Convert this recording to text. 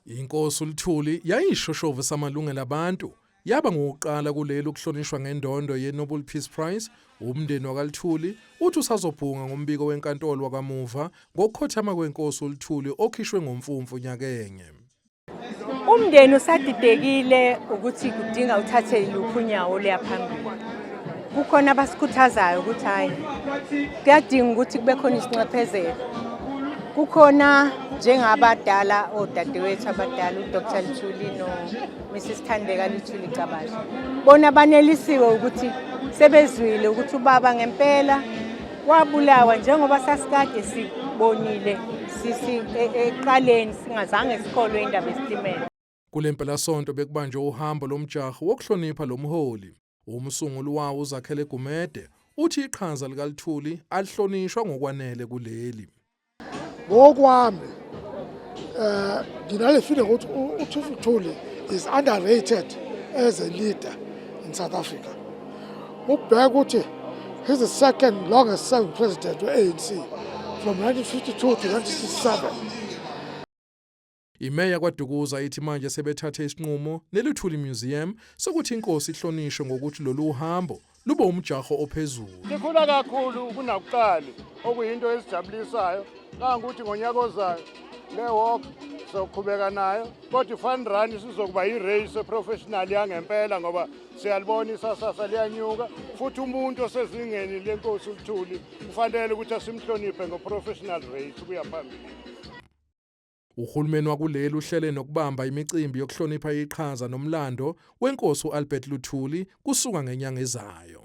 Inkosi uLuthuli yayishoshovu samalungelo abantu, yaba ngokuqala kuleli ukuhlonishwa ngendondo ye-Nobel Peace Prize. Umndeni wakaLuthuli uthi usazobhunga ngombiko wenkantolo wakamuva ngokukhothama kwenkosi uLuthuli okhishwe ngoMfumfu nyakenye. Umndeni usadidekile ukuthi kudinga uthathe luphi unyawo oluya phambili. Kukhona abasikhuthazayo ukuthi hhayi, kuyadinga ukuthi kube khona isinxephezelo. Kukhona njengabadala, odadewethu abadala, uDr Luthuli no-Mrs Thandeka Luthuli Gcabashe. Bona banelisiwe ukuthi sebezwile ukuthi ubaba ngempela wabulawa njengoba sasikade sibonile sisi ekuqaleni, singazange sikholwe indaba yesitimela. Kule mpelasonto bekubanjwe uhambo lomjaho wokuhlonipha lo mholi. Umsunguli wawo, uZakhele Gumede, uthi iqhaza likaLuthuli alihlonishwa ngokwanele kuleli. Ngokwami nginale feeling ukuthi uThuli is underrated as a leader in South Africa. Ubheka ukuthi he's the second longest serving president we-ANC from 1952 to 1967. Imeya kwaDukuza ithi manje sebethathe isinqumo neLuthuli Museum sokuthi inkosi ihlonishwe ngokuthi lolu hambo lube umjaho ophezulu. Sikhula kakhulu kunakuqala, okuyinto esijabulisayo, kangokuthi ngonyaka ozayo le walk sizoqhubeka nayo, kodwa i-fun run sizokuba i-race e-professional yangempela, ngoba siyalibona isasasa liyanyuka, futhi umuntu osezingeni lenkosi uLuthuli kufanele ukuthi asimhloniphe ngo-professional race kuya phambili. Uhulumeni wakuleli uhlele nokubamba imicimbi yokuhlonipha iqhaza nomlando wenkosi u-Albert Luthuli kusuka ngenyanga ezayo.